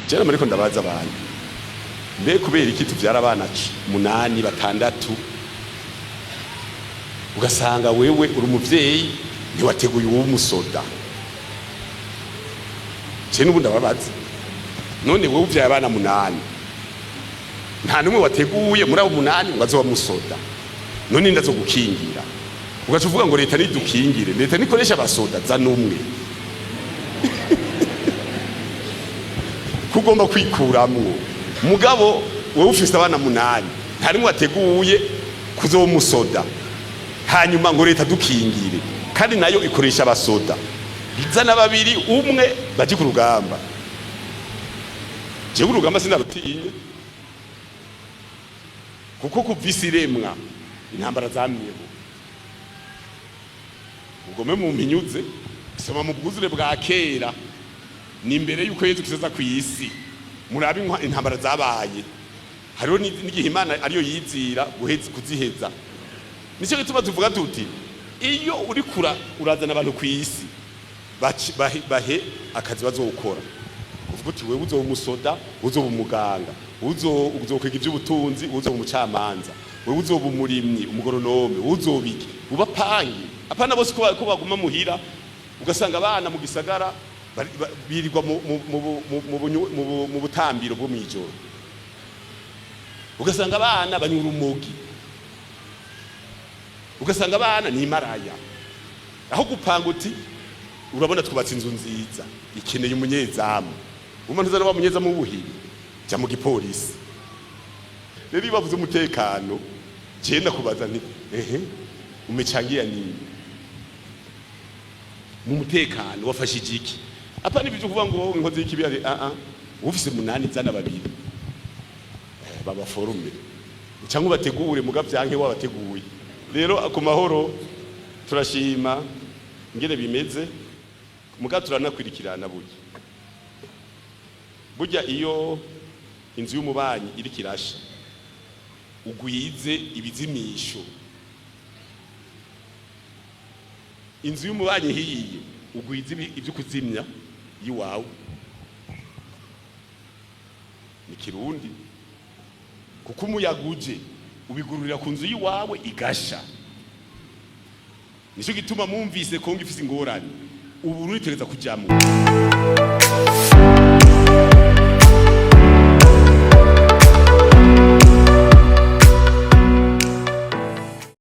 Jena mariko ndabaza abantu, mbe kubera iki tuvyara abana munani, batandatu, ugasanga wewe uri umuvyeyi ntiwateguye uw'umusoda? Je n'ubu ndababaza, none wewe uvyaye abana munani, nta n'umwe wateguye muri abo munani ngo azoba musoda, none nda gukingira? Ugaca uvuga ngo leta nidukingire. Leta nikoresha abasoda, za n'umwe kugomba kwikuramwo. Mugabo wewe ufise abana munani, nta n'umwe wateguye kuzoba umusoda, hanyuma ngo leta dukingire, kandi nayo ikoresha abasoda. Zana babiri, umwe baje ku rugamba. Jewe urugamba sinarutinya, kuko kuva isi iremwa intambara zamyeho. Ugome mu mpinyuze, soma mu bwuzure bwa kera, ni imbere yuko Yezu Kristo aza kw'isi, murabe intambara zabaye. Hariho n'igihe Imana ariyo yizira kuziheza. Nicyo gituma tuvuga tuti iyo uri kura urazana abantu kw'isi, bahe akazi bazokora. Uvuga uti wewe uzoba umusoda, uzoba umuganga, uzokwiga ivy'ubutunzi, uzoba umucamanza, wewe uzoba umurimyi, umugoronome, uzoba iki, ubapange. Apana bose ko baguma muhira, ugasanga abana mu gisagara birirwa mu butambiro bwo mw'ijoro, ugasanga abana banywa urumogi, ugasanga abana ni imaraya. Aho gupanga uti urabona twubatse inzu nziza ikeneye umunyezamu, umva ntuzana wa munyezamu w'ubuhiri, jya mu gipolisi. Rero iyo bavuze umutekano, je ndakubaza nti ehe, umechangia nini mu mutekano? Wafashije iki? Apana ibyo kuvuga ngo inkozi y'ikibi ari a a ufise munani, zana babiri babaforume cyangwa ubategure, muga vyanke wabateguye. Rero ku mahoro turashima ingene bimeze, muga turanakwirikirana. Burya burya iyo inzu y'umubanyi iriko irasha, ugwize ibizimisho. Inzu y'umubanyi ihiye, ugwize ibyo kuzimya iwawe. Ni kirundi, kuko umuyaga uje ubigururira ku nzu y'iwawe igasha. Nicyo gituma mwumvise Kongo ifise ingorane, ubu ruritereza kujamwo.